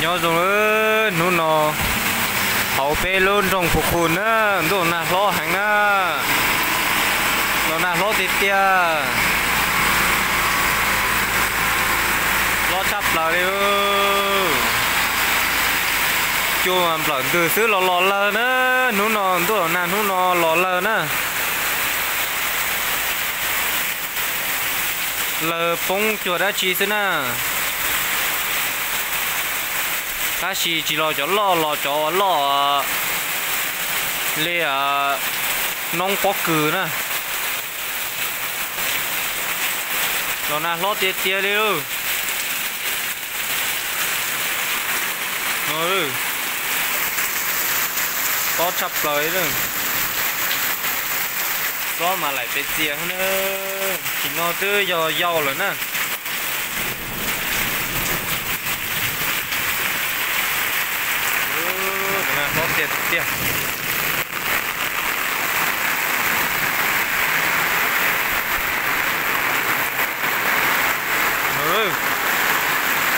Nyob zoo, hnub no hauv peb lub nroog Phu Khu na, ntuj los nag hlob heev na, los nag hlob tiag tiag, hlob tshaj plaws li. Cua mas nplawm ntws xwb los los lawg na, hnub no ntuj los nag hnub no los lawg na. Lawg poob cuag dab tsi xwb na. Tab sis tsis los cov loj, los cov uas loj li noob pob kws na. Los nag hlob tiag tiag li lauj. Tob tshaj plaws li. Xob mas laim pes txias na. Nim no twb yog yau lawm na. Hlob tiag tiag.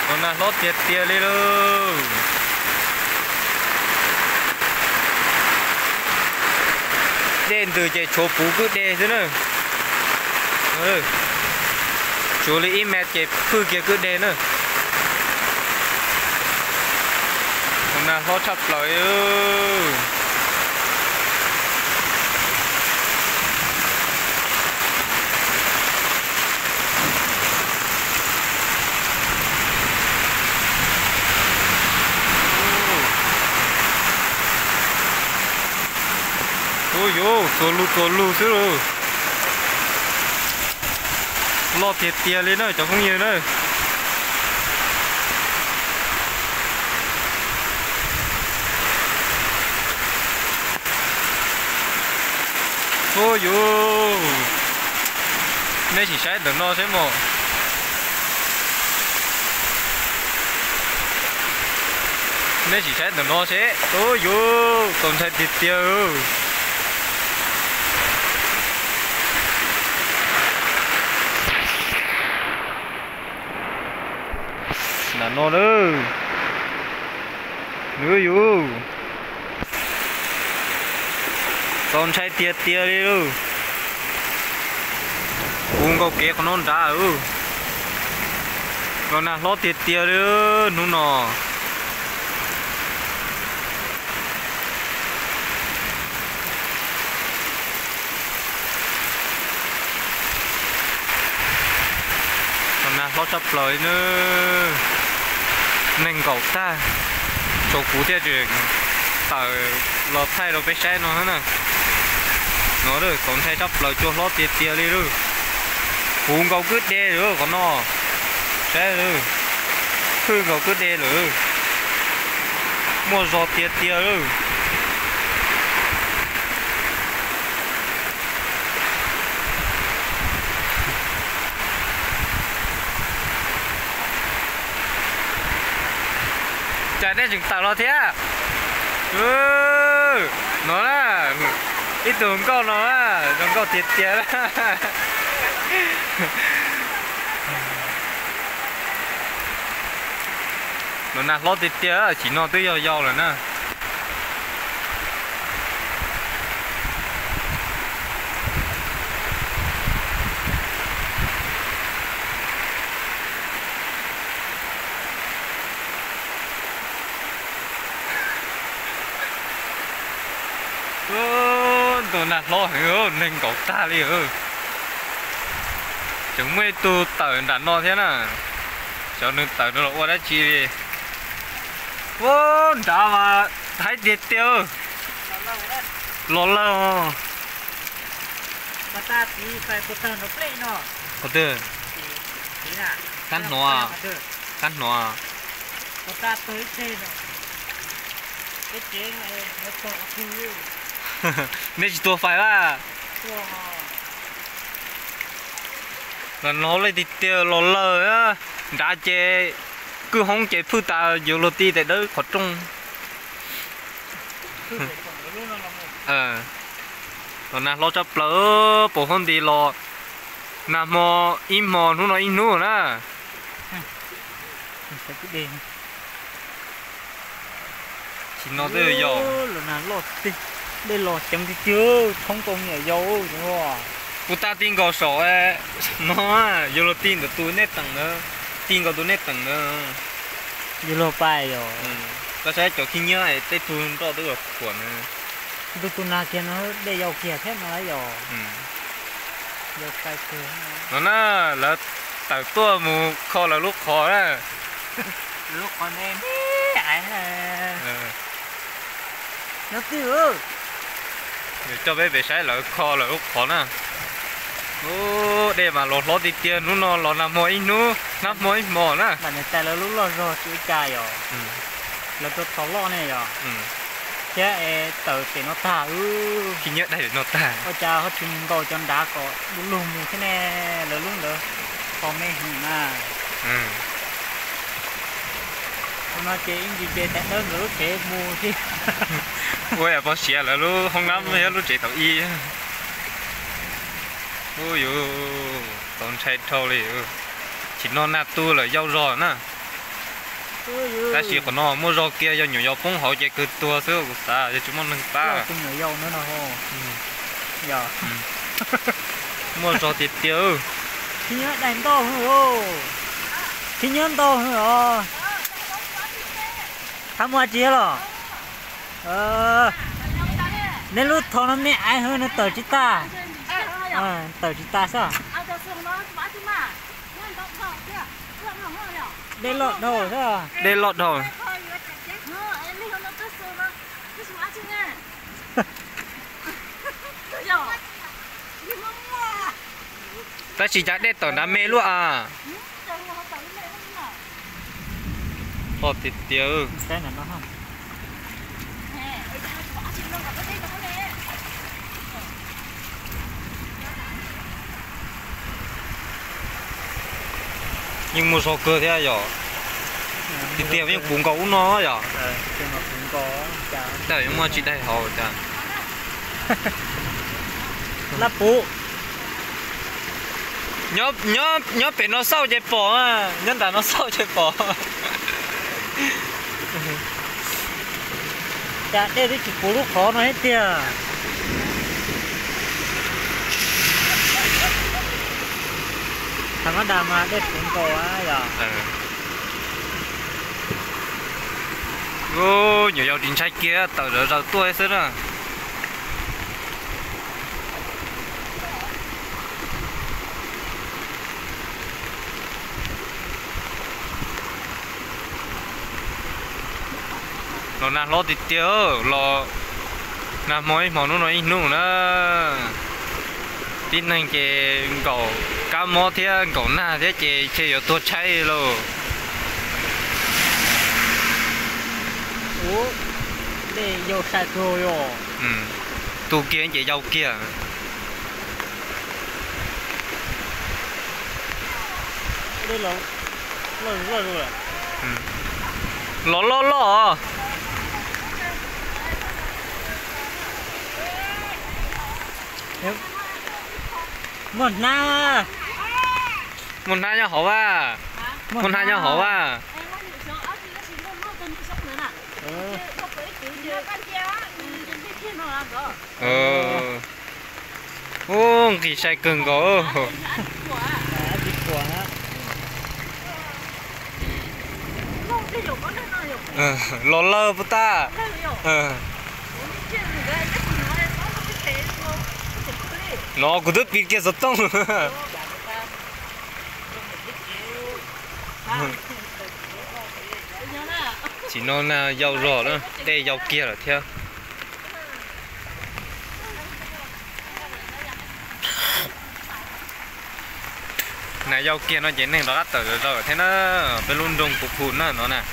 Los nag hlob tiag tiag li lauj. Dej ntws ces tshuav puv kwj deg xwb na. Tshuav li ib mev ces phwj kiag kwj deg na. Los nag hlob tshaj plaws. Ub yuv, txuas lug txuas lug xwb lauj. Loj tiag tiag li na cov phooj ywg na. Ub yuv, nej sim saib ntawm no seb mog. Nej sim saib ntawm no seb. Ub yuv, txaus ntshai tiag tiag. Nram no na. Nws yuv, txaus ntshai tiag tiag li lauj. Puv nkaus kev qhov no nrad. Los nag hlob tiag tiag li hnub no. Los nag hlob tshaj plaws li na. Neeg nkaum tag, tshuav kuv thiaj tseem tawm los thaij rau peb saib no na. No txaus ntshai tshaj plaws, cua hlob tiag tiag li lauj. Puv nkaus kwj deg lawm qhov no. Saib, phwj nkaus kwj deg lawm. Muaj zog tiag tiag lauj. Cas nej tseem tawm los thiab? No na, ib tug nkauj no na, zoo nkauj tiag tiag. Los nag hlob tiag tiag, sim no twb yog yau lawm na. Ntuj, nag hlob heev, neeg nkaum tag li. Tseem muaj ib tug tawm nram no thiab na. Xyov nws tawm rau los ua dab tsi li. Ub, nrad mas haib tiag tiag. Los lawg os. Qhov twg? Kab hnov, kab hnov. Nej tsis tua fais a? Los no li tiag tiag, los lawg, nrad ces kwj hoob ces phwj tas yuav luag ti tes dawb qhov rooj. Los nag hlob tshaj plaws, pos huab nti los nag hmo ib hmo hnub no ib hnub na. No twb yog los nag loj tiag, dej los ceev tiag tiag, thoob tau me nyuam yaus. Kuv tag ti nkaus saum no, yuav luag ti ntawm tus nej teem ntawd, ti nkaus tus nej teem ntawd. Yuav luag pais yom. Koj saib cov khib nyiab tej tug nroj twb los khuam na. Ntu tus nag kiag no dej yau kiag thiab no lawm yom. Yau sai kiag. No na, lawv tawm tuaj mus kho lawv lub qhov na. Lub qhov ne, nyob twj ywm. Coj peb pem saib lawv kho lawv lub qhov na. Ub, dej mas los hlob tiag tiag, hnub no los nag hmo ib hnub, nag hmo ib hmos na. Nram niam tais lawv lub loj zog tsis ua cas yom. Lawv tuaj thov loj ne yom. Thiab es tawm pem no tag, khib nyiab daim no tag. Ua cas ho tsis mus nkaus cov nrad kom du lug mus thiab ne, lawv lub ntawd qhov me heev na. Ua no ces ib ntsis nce tais dawb nkawd lub tsev mus thiab. Ua yam pov siav lawv lub hoob nab thiab lub tsev thaum ub. Ub, yuav txaus ntshai dhau li. Tsis no nag tu lawm yau zog na. Tab sis qhov no muaj zog kiag, yog nyuam yaus poob hauv ces kawg tuag xwb kuv xav, yog tsis muaj neeg pab. Muaj zog tiag tiag. Khib nyiab daim ntau hwj, khib nyiab ntau hwj os. Thab muaj tsi los? Nej lub thov no me aiv hwj, no tawm tsis tag. Tawm tsis tag xwb. Dej loj dhau xwb. Dej loj dhau. Tab sis cas dej tawm nrad me luaj as. Loj tiag tiag. Yeej muaj zog kawg thiab yom. Tiag tiag yeej puv nkaus ub no yom. Tab yeej muaj tsis daig hauv cas. Lab puv. Nyob pem no xauj ces pom, nyob nram no xauj ces pom. Cas dej twb tsis puv lub qhov no thiab tiag. Tham mab das mas dej puv nkaus yom. Nyuam yaus tsis ntshai kiag, tawm zom zaws tuaj xwb na. Los nag hlob tiag tiag, los nag hmo ib hmo hnub no ib hnub na. Tib neeg ces nkaum kab mob thiab nkaum nag thiab ces ntshe yuav tuag tshaib lauj. Ub, dej yau sai kawg yom. Tu kiag ces yau kiag. Los loj loj. Muaj hnab, muaj hnab nyob hauv vaj, muaj hnab nyob hauv vaj. Ub, nqis sai kawg nkaus. Los lawg puas tag. No kuv twb piv kiag xov tooj. Tsis no na, yau zog na, dej yau kiag lawm thiab. Nag yau kiag no ces neeg rov qab tawm zom zaws thiab na, peb lub nroog Phu Phu na no na.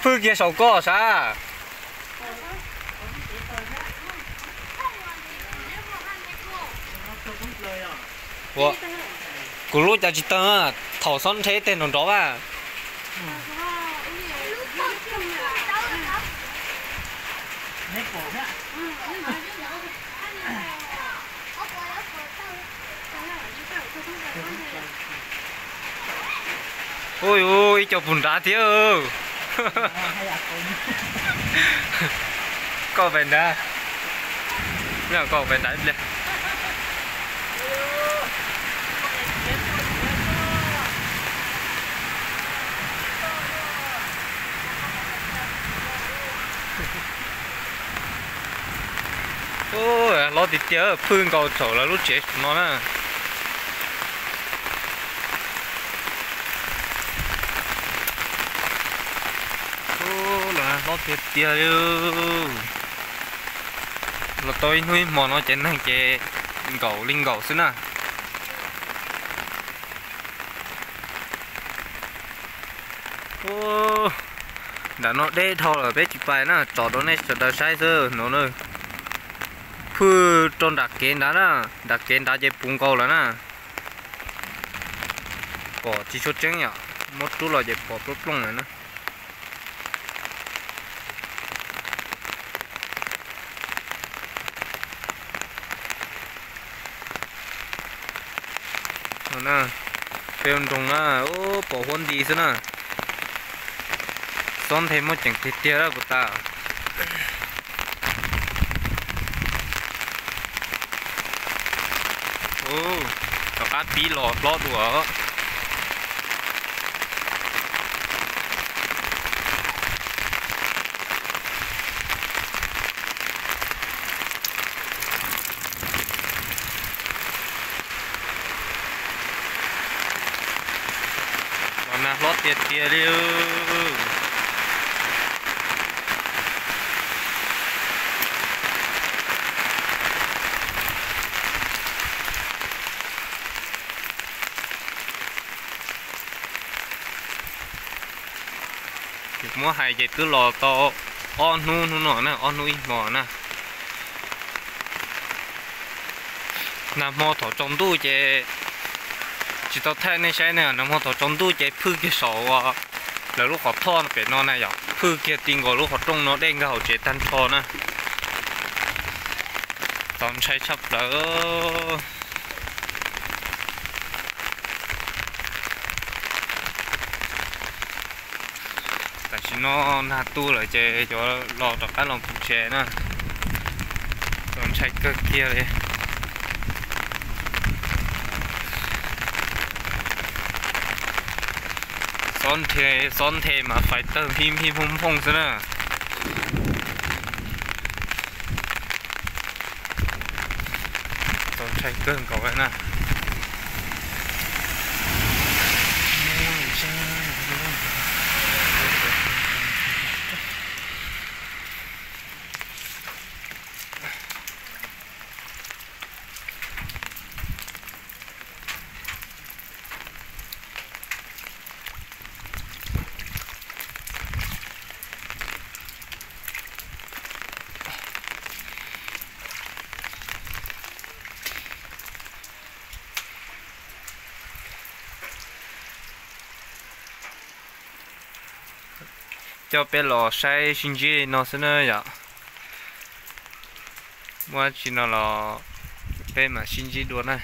Pw kiag saum koj sav. Ua, kuv lub cas tsis tawg, thaum xob nrheb tej nrov nrov vaj. Ui, ui, ib co puag nrad thiab. Koj pais nrad, koj pais nrad ib pliag. Hlob tiag tiag, phwj nkaus thaum lawv lub tsev no na. Hlob tiag tiag li. Los tau ib hnub ib hmo no ces neeg ces nkaum li nkaum xwb na. Nram no deb dhau lawm peb tsis pais na, tsom rau nej sawv daws saib xwb no na. Phwj rau nram kev nrad na, nram kev nrad ces puv nkaus lawm na. Pom tsis tshua tseeb yom, muab rub los ces pom plooj plooj lawm na. Peb ua nroog na, pom huab nti xwb na. Xob nthe muaj ceem tiag tiag puas tas. Rov qab pib los hlob dua. Los nag hlob tiag tiag li. Muab hais ces twb los tau ob hnub hnub no na, ob hnub ib hmo na. Nag hmo thaum tsaus ntuj ces tsis tau thaij nej saib ne, nag hmo thaum tsaus ntuj ces phwj kiag saum lawv lub qhov thoj pem no na yom, phwj kiag ti nkaus lub qhov rooj no dej nkag hauv tsev tag nrho na. Txaus ntshai tshaj plaws. Tam sim no nag tu lawm ces yuav los rov qab los puv tsev na. Txaus ntshai kawg kiag li. Xob nthe, xob nthe mas fais tawg phij phij phooj phooj xwb na. Txaus ntshai kawg nkaus na. Coj peb los saib sib ntsib li no xwb na yom. Muaj dab tsi no los peb mam sib ntsib dua na.